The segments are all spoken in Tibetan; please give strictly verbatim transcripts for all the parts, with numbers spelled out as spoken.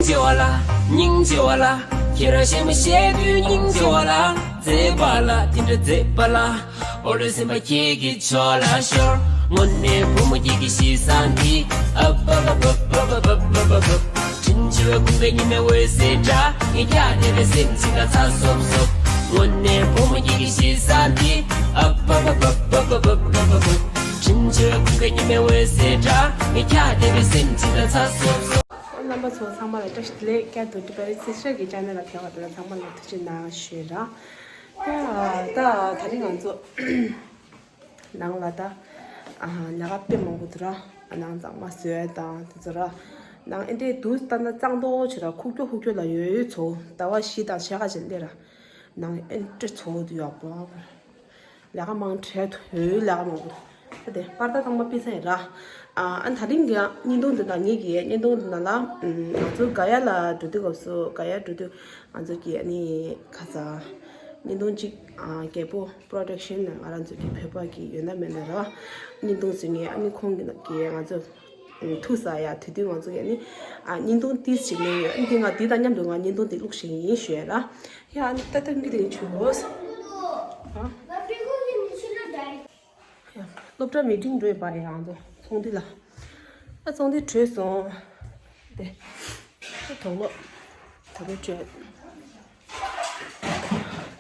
ཆེ་བ་ལ། སྙིང་རྗེ་བ་ལ། ཁྱེད་རང་གཞན་མ་བཤད་དུས་སྙིང་རྗེ་བ་ལ། མཛེས་པ་ལ་དེ་འདྲ་མཛེས་པ་ལ། འོ་ལོ་སེམས་པ་ཁྱེད་ཀྱི་ཕྱོགས་ལ་ཤོར། དངོས་གནས་བུ་མོ་ཁྱེད་ཀྱི་གཤིས་བཟང་འདི། ཨབ་ཨབ་ཨབ། དྲིན་ཆེ་བའི་ཁུངས་ཀྱི་ཉི་མའི་འོད་ཟེར་འདྲ། ངས་ཁྱེད་བལྟས་པས་སེམས་ཅིག་ལ་ཚ་སོབ་སོབ། དངོས་གནས་བུ་མོ་ཁྱེད་ཀྱི་གཤིས་བཟང་འདི། ཨབ་ཨབ་ཨབ། དྲིན་ཆེ་བའི་ཁུངས་ཀྱི་ཉི་མའི་འོད་ཟེར་འདྲ། ངས་ཁྱེད་བལྟས་པས་སེམས་ཅིག་ལ་ཚ་སོབ་སོབ། རྣམ་པ་ཚོ་ཚང་མ་ལ་བཀྲ་ཤིས་བདེ་ལེགས། བསྐྱར་དུ་ཏི་པ་རི་སི་ཤར་གྱི་ཅེ་ནལ་ལ་ཕེབས་པ་དེ་ལ་ཚང་མ་ལ་ཐུགས་རྗེ་གནང་ཞུ་ར། ཡ་ད་ད་རིང་ང་ཚོ་ནང་ལ་ད་ལས་ཀ་དཔེ་མང་པོ་འདུག་ར། ནང་གཙང་མ་བཟོས་དང་དེ་ཚོ་ར། ནང་ཨེ་འདྲའི་དུས་ལྟར་ན་གཙང་ཏོག་ཅིག་ར། ཁུག་ཀྱོག་ཁུག་ཀྱོག་ལ་ཡོད་ཡོད་ཚོ། ཟླ་བ་བཞི་དང་ཕྱེད་ཀ་ཅིག་སླེབས་ར། ནང་ཨེ་འདྲ་ཚོ་ཡོད་པ། ལས་ཀ་མང་དྲགས་འདུག་ལས་ཀ་མང་པོ་འདུག་ད་དེ་པར་ད་ཚང་མ་ཕུད་ཚར་ཡིན་ར། ཨ་ཨ་ད་རིང་གི་བརྙན་ཐུང་འདི་ནང་ངེད་ཀྱི་བརྙན་ཐུང་འདི་ནང་ལ་ཨམ་ང་ཚོ་ག་ཡ་ལ་འགྲོ་དུས་སྐབས་སུ། ག་ཡ་འགྲོ་དུས་ང་ཚོ་གི་ཨ་ནི་ཁ་ས་བརྙན་ཐུང་གཅིག་ཨ་རྒྱལ་པོ་པོ་རོ་ཌག་ཤན་ནས་ང་རང་ཚོ་གི་བོད་པ་གི་ཡོད་ན་མེད་ན་ར། བརྙན་ཐུང་བཟོ་མཁན་ཨ་ནི་ཁོང་གི་ནང་གི་ང་ཚོ་ཐུག་ས་ཡ། དེ་དུས་ང་ཚོ་གི་ཨ་ནི་ཨ་བརྙན་ཐུང་ཏིས་ཞིག་ལེན་ཡོད། ཨ་ནི་དེ་ང་འདི་དང་མཉམ་དུ་ང་བརྙན་ཐུང་དེ་བླུགས་ཤིག་ཡིན་ཞུ་ཡ་ར། ཡ་ཨ་ནི་ད་ལྟ་མི་དེ་ཆུ་ལོས། ཡ་སློབ་གྲྭ་མི་ཊིང་འགྲོ་ཡོད་པ་རེད། ང་ཚོ་ཚོང་འདུས་ལ། ཨ་ཚོང་འདུས་བྲོས་སོང་། དེ་ཨ་དོག་ལོ། དོག་ལོ་བྲོས།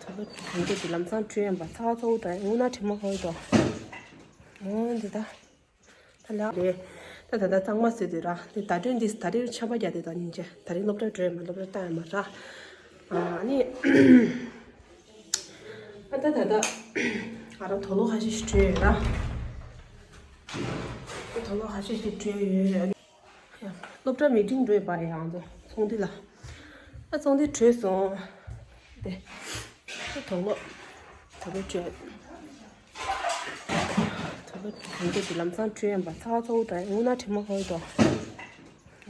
དོག་ལོ་དོག་ལོ་དེ་ལམ་སང་བྲོས་ཡིན་པ། ཚ་ཚ་བོ་དང་དངུལ་ནག་དྲི་མ་ཁོ་དང་། འོ་འདི་ད། ད་ལགས་རེད། ད་ད་ལྟ་གཙང་མ་བཟོས་དུས་ར། དེ་ཟླ་སྒྲོན་འདི་ད་རེས་ཆར་པ་བརྒྱབ་དེ་དང་སྙིང་རྗེ། ད་རེས་སློབ་གྲྭ་འགྲོ་ཡ་མ། སློབ་གྲྭ་བཏང་ཡ་མ་ར། ཨ་ནི། ཨ་ད་ད་ད། ང་རང་དོག་ལོ་ཁ་ཤས་ཤིག་བྲོས་ཡོད་ར། དོག་ལོ་ཁ་ཤས་ཤིག་བྲོས་ཡོད། ཡ་སློབ་གྲྭ་མི་ཊིང་འགྲོ་ཡོད་པ་རེད། ང་ཚོ་ཚོང་འདུས་ལ། ཨ་ཚོང་འདུས་བྲོས་སོང་། དེ་ཨ་དོག་ལོ། དོག་ལོ་བྲོས། དོག་ལོ་དོག་ལོ་དེ་ལམ་སང་བྲོས་ཡིན་པ། ཚ་ཚ་བོ་དང་དངུལ་ནག་དྲི་མ་ཁོ་དང་།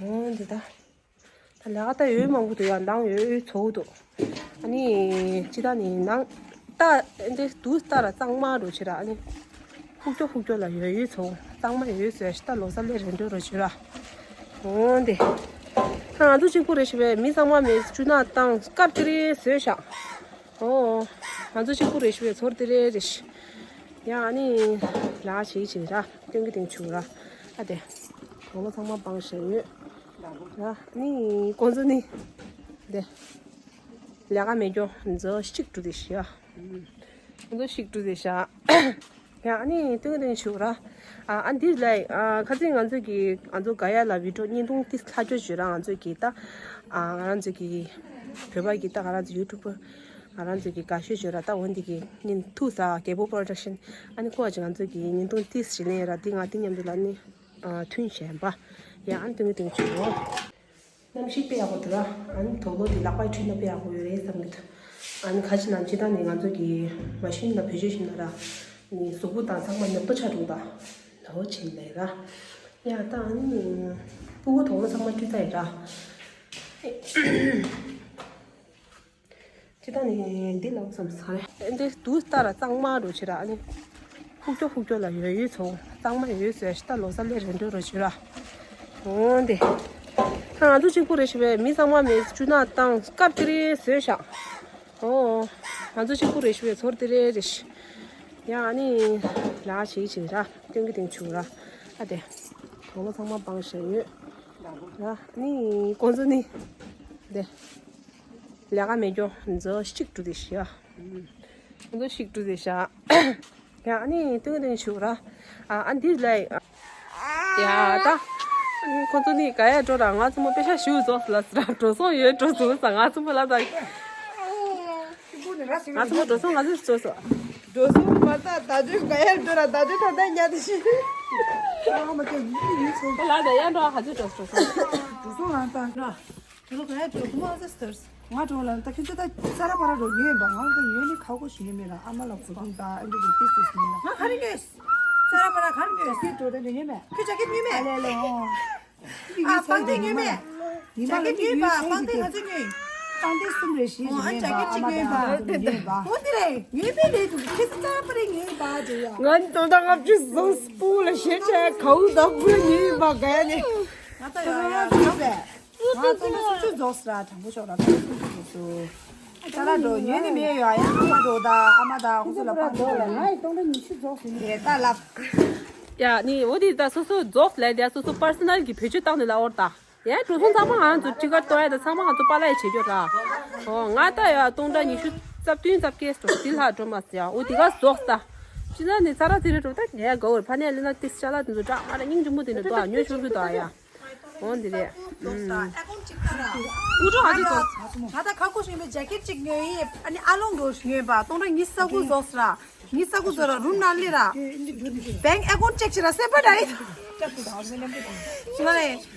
འོ་འདི་ད། ད་ལས་ཀ་ད་ཡོད་མང་པོ་འདུག་ཡ། འདང་ཡོད་ཡོད་ཚོ་འདུག་ཨ་ནི་ཅི་ད་ནི་ནང་ད་འདི་དུས་ལྟར་གཙང་མ་རུ་བྱེད་ར། ཨ་ནི་ཁུག་ཀྱོག་ཁུག་ཀྱོག་ལ་ཡོད་ཡོད་ཚོ། གཙང་མ་ཡོད་ཡོད་ཚོ་ཡ། ཤི་ད་ལོ་གསར་སླེབས་རན་འགྲོ་རུ་བྱེད་ར། འོ་འདི། ད་ང་ཚོ་གཅིག་པུ་རེད་ཤི་བས། མི་ཚང་མ་མི་སྤྲུལ་ནག་བཏང་སྐབས་དེ་རེད་བཟོས་ཤག་འོ། ང་ཚོ་གཅིག་པུ་རེད་ཤི་བས། ཚོར་དེ་རེད་རེད་ཤི། ཡ་ཨ་ནི་ལ་བྱེད་བྱེད་ར། སྟོན་གི་སྟེང་ཆུ་ར། ཨ་དེ། གྲོགས་པོ་ཚང་མ་སྤང་བྱས་ཡོད། ར་ནི་ཁོང་ཚོ་ནི། དེ། ལས་ཀ་མེད་རྒྱུ་ཚོ་ཤིག་འགྲོ་དེ་ཤི་ཡ། ཁོང་ཚོ་ཤིག་འགྲོ་དེ་ཤ། ཡ་ཨ་ནི་སྟོན་གི་སྟེང་ཆུ་ར། ཨ་ཨ་འདི་ལ་ཨ་ཁ་སང་ང་ཚོ་གི་ང་ཚོ་ག་ཡ་ལ་བི་ཌིའོ་བརྙན་ཐུང་ཏིས་ལྷག་རྒྱུ་བྱོས་ར། ང་ཚོ་གི་ད་ཨ་ང་རང་ཚོ་གི་བོད་པ་གི་ད་ང་རང་ཚོ་ཡུ་ཊུབ་པར། ང་རང་ཚོ་གི་དགའ་ཤོས་བྱོས་ར། ད་འོ་འདི་གི་ཉིན་ཐུག་ས་རྒྱལ་པོ་པོ་རོ་ཌག་ཤན། ཨ་ནི་ཁོ་ཅིག་ང་ཚོ་གི་བརྙན་ཐུང་ཏིས་ཞིག་ལེན་ཡོད་ར། འདི་ང་འདི་མཉམ་དུ་ལ་ནི་ཨ་མཐུན་བྱས་པ། ཡ་ཨ་ནི་སྟོན་གི་སྟེང་ཆུ་འོ། གནམ་གཤིས་དཔེ་ཡག་པོ་འདུག་ར། ཨ་ནི་དོག་ལོ་འདི་ལག་པར་འཁྲུད་ན་དཔེ་ཡག་པོ་ཡོད་རེད་བསམ་གི་འདུག་ཨ་ནི་ཁ་ཅིག་ནང་ཅི་ད་ནི་ང་ཚོ་གི་མ་ཤི་ན་བེད་སྤྱོད་བྱས་ན་ར། ནི་གཟུགས་པོ་དང་ཚང་མ་ནད་པ་ཆགས་འགྲོ་ད། ལོ་ཆེན་ལས་ར། ཡ་ད་ཨ་ནི་སྤུ་གུ་དོག་ལོ་ཚང་མ་འཁྲུད་ཚར་ཡིན་ར། ཅི་ད་ནི་འདི་ལ་བསམ་ས་རེད། འདི་དུས་ལྟར་གཙང་མ་རུ་བྱེད་ར། ཨ་ནི་ཁུག་ཀྱོག་ཁུག་ཀྱོག་ལ་ཡོད་ཡོད་ཚོ། གཙང་མ་ཡོད་ཡོད་ཚོ་ཡ། ཤི་ད་ལོ་གསར་སླེབས་རན་འགྲོ་རུ་བྱེད་ར། འོ་འདི། ད་ང་ཚོ་གཅིག་པུ་རེད་ཤི་བས། མི་ཚང་མ་མི་སྤྲུལ་ནག་བཏང་སྐབས་དེ་རེད་བཟོས་ཤག་འོ། ང་ཚོ་གཅིག་པུ་རེད་ཤི་བས། ཚོར་དེ་རེད་རེད་ཤི། ཡ་ཨ་ནི་ལ་བྱེད་བྱེད་ར། སྟོན་གི་སྟེང་ཆུ་ར། ཨ་དེ། གྲོགས་པོ་ཚང་མ་སྤང་བྱས་ཡོད། ར་ནི་ཁོང་ཚོ་ནི། དེ། ལས་ཀ་མེད་རྒྱུ་ཚོ་ཤིག་འགྲོ་དེ་ཤི་ཡ། ཁོང་ཚོ་ཤིག་འགྲོ་དེ་ཤ། ཡ་ཨ་ནི་སྟོན་གི་སྟེང་ཆུ་ར། ཨ་ཨ་འདི་ལ། ཡ་ད། ཁོང་ཚོ་ནི་ག་ཡ་འགྲོ་ར། ང་ཚོ་མོ་པེ་ཤ་ཞུ་རྫོགས་ལ་ཟེར་ར། འགྲོ་སོང་ཡོད་འགྲོ་སོང་ཟེར། ང་ཚོ་མོ་ལ་ད། ང་ཚོ་མོ་འགྲོ་སོང་། ང་ཚོ་འགྲོ་སོང་། འགྲོ་སོང་མ་ད་ད་དུང་ག་ཡ་འགྲོ་ར། ད་དུང་ད་ད་ཉལ་དེ་ཤི། ཨ་མ་ཀྱ་ཡུལ་ཡུལ་ཚོ། ལ་ད་ཡ་འགྲོ་ཧ་ཚོད་འགྲོ་འགྲོ་སོང་། འགྲོ་སོང་ང་ད་འགྲོ། ཁྱེད་ལོ་ག་ཡ་འགྲོ་གོ་མ་ཟེར་སྟར། ང་འགྲོ་ལ་ད་ཁྱེད་ཚོ་ད་ཙ་ར་པ་ར་འགྲོ་ཡོད་པ། ང་ད་ཡོད་ནི་ཁ་ཁོ་ཞིག་ཡོད་མེད་ལ། ཨ་མ་ལ་གོ་དུང་ད་ཨ་འདྲ་གི་ཏིས་ཏིས་མེད་ལ། ང་ག་རེ་ཡོད། ཙ་ར་པ་ར་ག་རེ་ཡོད། ཁྱེད་འགྲོ་ད་ཡོད་མེད། ཁྱེད་ཇ་ཀེ་ཊི་ཉོས་མེད། ཨ་ལེ་ལེ་ཨོ། ཨ་པང་གདན་ཉོས་མེད། ཇ་ཀེ་ཊི་ཉོས་པ། པང་གདན་ག་ཚོད་ཉོས། པང་གདན་གསུམ་རེ་བཞི་ཞིག་ཉོས་པ། ཨ་མ་པང་གདན་ཉོས་པ། འོ་དེ་རེད། ཉོས་མེད་རེད་འདུག་ཁྱེད་ཚོ་ཙ་ར་པ་ར་ཉོས་པ་དེ་ཡ། ང་ནི་དོན་དག་ལྔ་བཅུ་ཟོ་སྤུ་ལ་ཞེ་ཆེ་གའུ་དག་པུ་ཉོས་པ་ག་ཡ་ནི། ང་ད་ཡ་ཡ་ཡོད་པས། ང་ ཨ་སྟོང་ཕྲག་སུམ་ཅུ་རྫོགས་སོང་ར། དྲང་པོ་ཤོད་ར། སྟོང་ཕྲག་སུམ་ཅུ་རྫོགས་སོང་། ཅ་ལག་འགྲོ་ཉོས་ནི་མེད་ཡོད། ཨ་ཡ་ཨ་མ་འགྲོ་ད་ཨ་མ་ད་ཁོ་ཚོ་ལ་ཕར་འགྲོ་ལ། ང་ཡི་སྟོང་ཕྲག་ཉི་ཤུ་རྫོགས་སོང་། རེད་ད་ལབ། ཡ་ནི་འོ་དེ་ད་སོ་སོ་རྫོགས་ལས་དེ་སོ་སོ་པར་སོ་ནལ་གྱི་བེད་སྤྱོད་བཏང་ནས་ལབ་འོར་ད། ཡ་འགྲོ་སོང་། ཚང་མ་ང་ཚོ་ཊི་ཀེ་ཊི་གཏོང་ཡ་ད་ཚང་མ་ང་ཚོ་པཱ་ལགས་ཡ་བྱེད་རྒྱུ་ར། ཨོ་ང་ད་ཡ་སྟོང་ཕྲག་ཉི་ཤུ་རྩ་བདུན་རྩ་བརྒྱད་འགྲོ་དེ་ལྷག་འགྲོ་མ་སོང་ཡ། འོ་དེ་ག་རྫོགས་ད། ཕྱི་ན་ནི་ཚ་ར་དེ་རེད་འགྲོ་ད་ངས་དགའ་བོར་ཕ་ནས་ལེ་ན་ཏིས་ཅ་ལག་དེ་ཚོ་འདྲ་ང་ར་སྙིང་རྗེ་མོ་དེ་འདྲ་འདུག་ཨ་ཉོ་ཆོག་རྒྱུ་འདུག་ཨ་ཡ། འོ་འདི་རེད། ཨུམ། ཨེ་ཀོན་གཅིག་ད་ར། ཨུ་ཀྲོ་ཧ་ཅི་ཏོ། ང་ད་ཁ་ཁོ་ཞིག་ནས་ཇེ་ཀེཊ་གཅིག་ཉོས་ཡིན། ཨ་ནི་ཨ་ལོང་གི་ཉོས་པ་སྟོང་ཕྲག་ཉི་ཤུ་རྩ་དགུ་རྫོགས་ར། ཉི་ཤུ་རྩ་དགུ་རྫོགས་ར་རུམ་ནང་སླེབས་ར། བེང་ཨེ་ཀོན་ཅེག་བྱེད་ར་སེམས་པ་འདྲ་ཡིན། ང་ལས་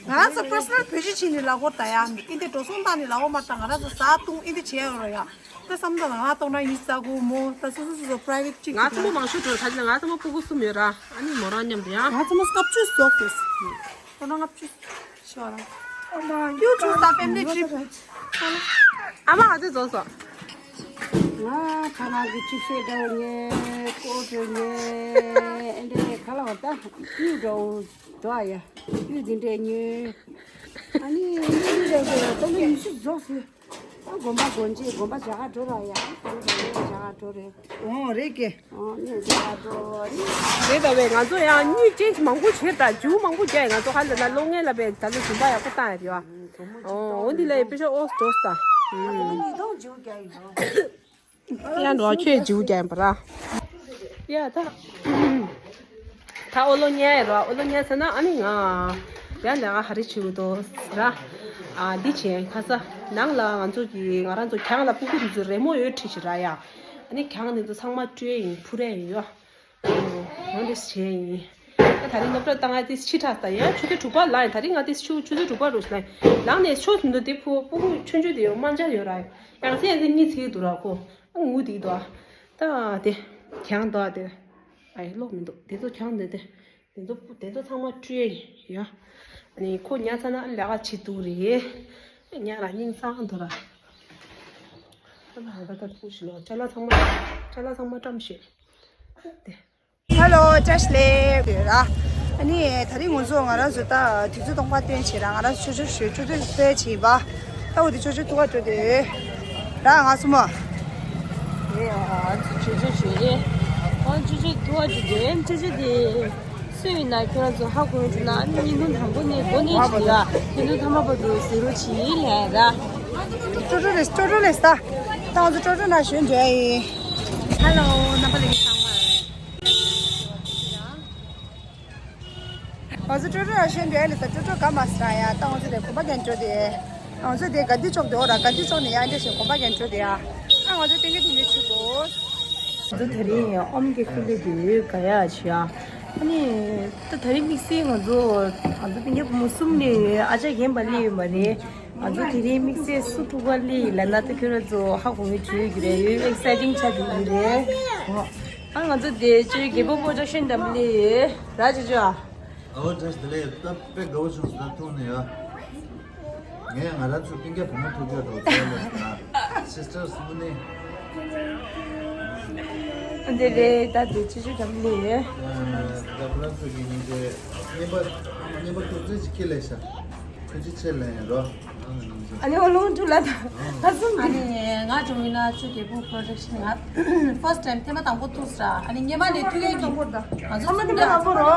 ང་རང་ཚོ་པར་སོ་ནལ་བེད་སྤྱོད་བྱས་ནས་ལབ་དགོས་ད་ཡ། ཨིན་དེ་འགྲོ་སོང་བཏང་ནས་ལབ་དགོས་མ་ད་ང་རང་ཚོ་ཟ་བཏུང་ཨིན་དེ་བྱས་ཡོད་ར་ཡ། ད་བསམ་ད་ང་སྟོང་ཕྲག་ཉི་ཤུ་རྩ་དགུ་མོ་ད་སོ་སོ་སོ་སོ་པ་རའི་ཝེ་ཊི་གཅིག་ང་ཚོ་མོ་མང་ཤོས་འགྲོ་ད་ཅི་ང་ཚོ་མོ་སྤུ་གུ་གསུམ་ཡོད་ར། ཨ་ནི་མོ་རང་མཉམ་དུ་ཡ། ང་ཚོ་མོ་ལྔ་བཅུ་རྫོགས་ཡོད། སྟོང་ཕྲག་ལྔ་བཅུ་ཤོར་ར། ཨ་མ་ཡུ་ཊུབ་དང་ཕེ་མི་ལི་ཊི་རིབ། ཨ་མ་ག་ཚོད་རྫོགས་སོང་། ང་ཁ་ནང་གི་ཅིག་ཤོས་འདྲ་བོ་ཉོས། ཀོ་ཊི་ཉོས། ཨེ་འདྲས་ག་ལ་བ་ད་གཡུ་འདྲ་བོ་འདྲ་ཡ། གཡུ་འདི་འདྲས་ཉོས། ཨ་ནི་གཡུ་འདྲ་བོ་སྟོང་ཕྲག་ཉི་ཤུ་རྫོགས་སོང་། ཨ་དགོན་པ་དགོན་ཆས་དགོན་པ་བྱ་ག་འགྲོ་ར་ཡ། ཨ་དགོན་པ་བྱ་ག་འགྲོ་རེད། ཨོ་རེད་ཀྱེ། ཨོ་ནས་བྱ་ག་འགྲོ་རེད། རེད་ད་བས་ང་ཚོ་ཡང་གཉིས་ཅན་གྱི་མང་པོ་བྱེད་ད་ཇུ་མང་པོ་རྒྱག་ང་ཚོ་ཧ་ལ་ན་ལོ་ངན་ལ་བས་ད་ལོ་ཟུམ་པ་ཡག་པོ་བཏང་ཡ་རེད་བ། ཨོ་འོ་འདི་ལ་ཡི་པེ་ཤ་ཨོ་སི་འགྲོ་ས་ད། ཡང་འགྲོ་ཁྱོད་ཇུ་རྒྱག་ཡིན་འགྲོ། ཡ་ད། ཡ་ད། ད་ཨོ་ལོ་ཉལ་ཡ་ར་ཨོ་ལོ་ཉལ་ཟེར་ན་ཨ་ནི་ང་། ཡ་ལས་ང་ཧ་རི་ཆུ་དོ་ར། ཨ་འདི་བྱས་ཁ་ས་ནང་ལ་ང་ཚོ་གི་ང་རང་ཚོ་གྱང་ལ་སྤུ་གུ་རུ་ཚོ་རེ་མོ་ཡོད་ཁྲིད་ཤི་ར་ཡ། ཨ་ནི་གྱང་འདི་ཚོ་ཚང་མ་སྤྲོད་ཡིན་ཕུ་རེ་ཡིན་ཡོ། འོ་འདི་བྱས་ཡིན། ད་ད་རིང་སློབ་གྲྭ་བཏང་ཡ་དེ་ཕྱི་དྲགས་ད་ཡ་ཆུ་ཚོད་དྲུག་པ་ལ་ཡིན། ད་རིང་ང་དེ་ཆུ་ཆུ་ཚོད་དྲུག་པ་རུ་ལ་ཡིན། ལངས་ནས་ཆུ་ཚོད་འདི་ཕུ་སྤུ་གུ་ཆུང་ཆུང་དེ་ཡོད་དམར་འབྱར་ཡོད་ར། ཡང་སེ་ཡང་སེ་གཉིད་ཚིག་འདུག་ར་ཁོ། ཨ་ངུ་དེ་འདུག་ད་དེ་གྱང་འདུག་དེ། ཨ་ཡི་ཀློག་མི་འདུག་དེ་ཚོ་གྱང་འདི་དེ། དེ་ཚོ་དེ་ཚོ་ཚང་མ་སྤྲོད་ཡ། ཨ་ནི་ཁོ་ཉལ་ཚར་ན་ལས་ཀ་བྱེད་འདུག་རེད། ཉལ་ལ་སྙིང་སང་འདུག་ར། ཨ་ལ་ཧ་ད་ད་ཁུ་ཞིག་ལོ་ཅ་ལག་ཚང་མ་ཅ་ལག་ཚང་མ་བཀྲམ་ཤེས། དེ། ཧེ་ལོ་བཀྲ་ཤིས་བདེ་ལེགས་ར། ཨ་ནི་ད་རིང་ང་ཚོ་ང་རང་ཚོ་ད་དུས་ཚོད་སྟོང་པ་སྟོན་བྱེད་ར་ང་རང་ཚོ་ཆོས་ཆོས་ཞོལ་ཆོས་ཆོས་ཕེ་བྱེད་པ། ད་འོ་དེ་ཆོས་ཆོས་ཐུག་པ་འགྲོ་དེ། ར་ང་སུ་མ། ཨེ་ཨ་ཨ་ཆོས་ཆོས་ཞོལ་རེད། ཨ་ཆོས་ཆོས་ཐུག་པ་འགྲོ་དེ་ཆོས་ཆོས་དེ། སུ་ཡིན་ན་ཁྱོད་རང་ཚོ་ཧ་གོ་ཡོད་ན་ཨ་ནི་བརྙན་ཐུང་དང་པོ་ནས་མགོ་ནས་བྱེད་ཡ། བརྙན་ཐུང་ཐ་མ་བར་དུ་གཟིགས་རོགས་བྱེད་ལས་ར། ཀྲོ་ཀྲོ་ལེས་ཀྲོ་ཀྲོ་ལེས་ད། ད་ང་ཚོ་ཀྲོ་ཀྲོ་ན་ཞོན་འགྲོ་ཡ་ཡིན། ཧེ་ལོ་རྣམ་པ་ལྷན་རྒྱས་ཚང་མ། ང་ཚོ་ཀྲོ་ཀྲོ་ན་ཞོན་འགྲོ་ཡ་ལེས་ད་ཀྲོ་ཀྲོ་ག་མ་སྲ་ཡ། ད་ང་ཚོ་དེ་གོམ་པ་རྒྱག་འགྲོ་དེ། ང་ཚོ་དེ་ག་འདི་ཕྱོགས་དེ་འོ་ར་ག་འདི་ཕྱོགས་ནས་ཡ་འདྲ་ཞིག་གོམ་པ་རྒྱག་འགྲོ་དེ་ཡ། ཨ་ང་ཚོ་ཏན་ཏན་དེ་འདྲ་བྱེད་དགོས། ང་ཚོ་དེ་རིང་ཨོམ་གྱི་ཕུ་ལེ་དེ་ག་ཡ་བྱེད་ཡ། ཨ་ནི་ད་ད་རིང་དམིགས་བསལ་ང་ཚོ་ང་ཚོ་སྤུན་ཀྱག་བུ་མོ་གསུམ་སླེབས་ཡོད། ཨ་ཅག་རྒན་པ་སླེབས་ཡོད་མ་རེད། ང་ཚོ་དེ་རིང་དམིགས་བསལ་སུ་ཐུག་པ་སླེབས་ཡིན་ལབ་ན་ད་ཁྱོད་རང་ཚོ་ཧ་གོ་གི་བྱེད་ཀྱི་རེད། ཡོད་ཨེག་སའི་ཊིང་ཆགས་བསྡད་ཀྱི་རེད། ཨ་ང་ཚོ་དེ་ཅོའི་རྒད་པོ་པོ་ཅག་ཤོན་དམ་སླེབས་ཡོད་ར་ཅོ་ཅོ། ཨོ་བཀྲ་ཤིས་བདེ་ལེགས། ད་དཔེ་དགའ་བོ་བྱུང་སོང་། ད་ཐུག་ནས་ཡ། ངས་ང་རང་ཚོའི་སྤུན་ཀྱག་བུ་མོ་ཐུག་ཡོད་འགྲོ་ཚོད་ལ་ཟེར་ན་སིས་ཊར་སི་དངོས་གནས། འདི་རེད་ད་དེ་ཆུ་ཆུ་གམ་ལི་ཡོད། ད་ཁོ་རང་ཚོ་གི་ཉིན་དེ་བརྙན་པར་བརྙན་པར་ཐུག་ཚོད་ཅིག་ཁྱེར་ལས་ཤག་ཐུགས་རྗེ་ཆེ་ལན་རོ། ཨ་ནི་ཨོ་ལོང་ཁྲུ་ལ་ད་ད་གསུམ་ཨ་གི་ནི་ང་ཅུང་ཡིན་ན་ཆུ་རྒྱལ་པོ་པོ་རོ་ཌག་ཤན་ང་ཕར་སི་ཊི་ཊེམ་ཐེངས་མ་དང་པོ་ཐུག་ས་ར། ཨ་ནི་སྔོན་མ་ནས་ཐུག་ཡས་ཀྱི་ང་ཚོ་ཨ་མ་ཐེངས་མ་དང་པོ་རོ།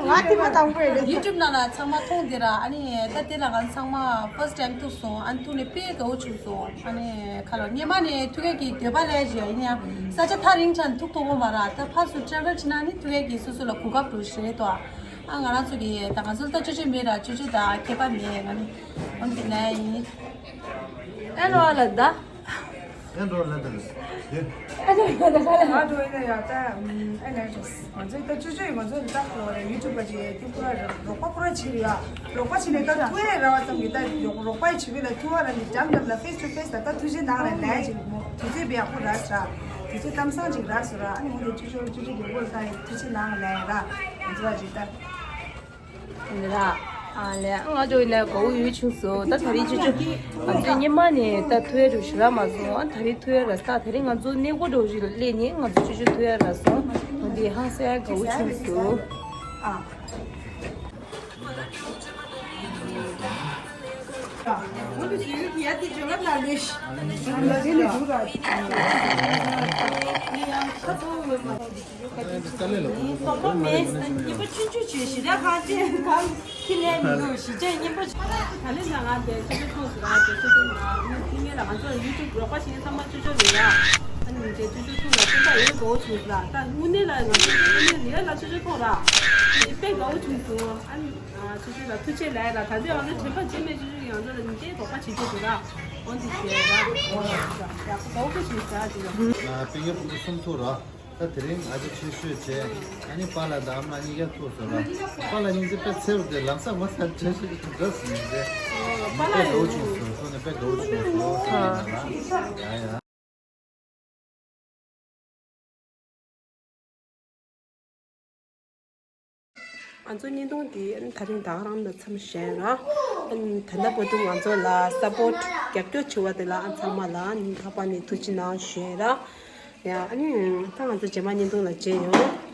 ང་ཐེངས་མ་དང་པོ་ཡིན། ཡུ་ཊུབ་ནང་ལ་ཚང་མ་མཐོང་དེ་ར། ཨ་ནི་ད་དེ་ལ་ང་ཚང་མ་ཕར་སི་ཊི་ཊེམ་ཐུག་སོང་། ཨ་ནི་ཐུག་ནས་དཔེ་དགའ་བོ་བྱུང་སོང་། ཨ་ནི་ཁ་ལོ་སྔོན་མ་ནས་ཐུག་ཡས་ཀྱི་འདོད་པ་ལས་བཞིན་ཡིན་ཡང་ས་ཆ་ཐག་རིང་ཆ་ནས་ཐུག་ཐུབ་ཀྱི་མ་ར། ད་ཕར་ཚུར་ཊེ་རེ་ཝལ་བྱས་ན་ནི་ཐུག་ཡས་ཀྱི་སོ་སོ་ལ་གོ་སྐབས་འགྲོ་ཞེས་དོ། ཨ་ང་རང་ཚོ་གི་ད་ང་ཚོ་ལ་ལྟ་ཅོ་ཅོ་མེད་ར། ཅོ་ཅོ་དང་ཁྱད་པར་མེད། ང་ནི་འོན་ཏེ་ལན་ཡིན། ཨེ་ལོ་ལ་ད། ཨེ་ལོ་ལ་ད་ལ། ཨེ་ལོ་ལ་ད་ལ། ང་འགྲོ་ཡིན་ན་ཡ་ད་ཨེ་ལོ་ལ། ང་ཚོ་ད་ཅོ་ཅོ་ཡིན། ང་ཚོ་ད་ལོ་རེ་ཡུ་ཊུབ་པ་ཅིག་དེ་ཁོ་ར་རོགས་པ་ཁོ་ར་བྱེད་རེད་ཡ། རོགས་པ་བྱེད་ནས་ད་ཐུག་ཡས་ར་བ་ཙམ་གྱི་ད་རོགས་པ་ཡི་བྱེད་པའི་ལ་ཐུག་པ་ར་ནི་འཇམ་འཇམ་ལ་ཕེས་ཊུ་ཕེས་ད་ད་ཐུགས་རྗེ་གནང་ར་ལན་ཅིག་མོ་དུས་ཚོད་བེ་ཡག་པོ་ར་ས་ར། དུས་ཚོད་གཏམ་བཟང་ཅིག་ར་ས་ར། ཨ་ནི་འོན་ཏེ་ཅོ་ཅོ་ཅོ་ཅོ་རྒྱལ་པོ་ལ་ད་ཐུགས་རྗེ་གནང་ར་ལན་ར། ང་ཚོ་བ་ཅིག་ད། འདི་ར། ཨ་ལས་ང་ཚོ་ཡིན་ན་དགའ་བོ་ཡོད་བྱུང་སོང་། ད་ད་རེས་ཅི་ཅི་ང་ཚོས་སྔོན་མ་ནས་ད་ཐུག་ཡ་རུ་ཞུ་ར་མ་སོང་། ཨ་ད་རེས་ཐུག་ཡ་ར་ས། ད་རེས་ང་ཚོ་གནས་སྐོར་འགྲོ་ཞིག་ལ་སླེབས་ནས་ང་ཚོ་ཅི་ཅི་ཐུག་ཡ་ར་སོང་། ད་འདི་ཧང་སང་དགའ་བོ་བྱུང་སོང་། ཨ། ཁོང་དུ་ཞུ་ཡུལ་གྱི་ཡ་དེ་བརྗོད་ལབ་ལ་ལོས་ཤི། ལ་དེ་ནི་འདུག་ར། ཁ་ཚོ་འོས་མ་དོགས་པ་མེད། སྙིང་པོ་ཆུང་ཆུང་བྱོས་ཞི་ར་ཁ་ཅན་ཁ་ཁྱི་ལས་མི་འདུག་ཞི་ཅན་སྙིང་པོ་ཆུང་། ད་ལན་ན་ང་དེ་ཆུ་ཆུ་ཐུག་སུ་ར་དེ་ཆུ་ཐུག་ན་ངས་ཐིང་ངེ་ལ་ང་ཚོ་ཡུ་ཊུབ་རོགས་པ་ཞིག་ཚང་མ་ཆུ་ཆུ་རེད་ཡ། ཨ་ནི་མི་ཚེ་ཆུ་ཆུ་ཐུག་ལ་སེམས་པ་ཡོད་དགོ་ཆུང་སུ་ར། ད་དངོས་གནས་ལ་ང་ཚོ་དངོས་གནས་རེད་ལ་ཆུ་ཆུ་ཐུག་ར། དེ་དཔེ་དགའ་བོ་བྱུང་སོང་། ཨ་ནི། ཨ་ཆུ་ཆུ་ལ་ཐུགས་རྗེ་ཆེ་ལབ་ཡ་ལ། ད་ལྟའི་ང་ཚོ་དྲན་པ་བརྗེད་མེད་ཆུ་ཆུ་ཡང་ཚོ་ལ་ཉིན་བརྒྱའི་དོགས་པ་བྱེད་ཀྱི་འདུག་ལ། འོན་ཏེ་ཞེས་ལ། ཡག་པོ་དགའ་བོ་ཆུ་ཆུ་ཟ་ཅིག་ལ། ང་སྤུན་ཀྱག་ཕྲུ་གུ་གསུམ་ཐུག་ར། ད་དེ་རིང་ཨ་ཅག་ཆེ་ཤོས་བྱས། ཨ་ནི་པཱ་ལགས་དང་ཨ་མ་གཉིས་ཀ་ཐུག་སོང་ར། པཱ་ལགས་གཉིས་ཀྱི་དཔེ་འཚེར་དེ་ལམ་སང་མ་ཚར་བྲེལ་ཤོས་ཀྱི་འདྲ་སོང་ནས། པཱ་ལགས་དཔེ་དགའ་བོ་བྱུང་སོང་། ཐུག་ནས་དཔེ་དགའ་བོ་བྱུང་སོང་ཟེར་ཡིན་ན་ལ། ཡ་ཡ། ང་ཚོ་བརྙན་ཐུང་འདི་ད་རིང་ད་ག་རང་ལ་མཚམས་བཞག་ཡིན་ར། ད་ལྟ་བར་དུ་ང་ཚོ་ལ་སཔོརྚ་རྒྱབ་སྐྱོར་བྱེད་པ་དེ་ལ་ཨ་ཚང་མ་ལ་སྙིང་ཐག་པ་ནས་ཐུགས་རྗེ་གནང་ཞུ་ཡིན་ར། ཡ་ཨ་ནི་ད་ང་ཚོ་རྗེས་མ་བརྙན་ཐུང་ལ་མཇལ་ཡོང་།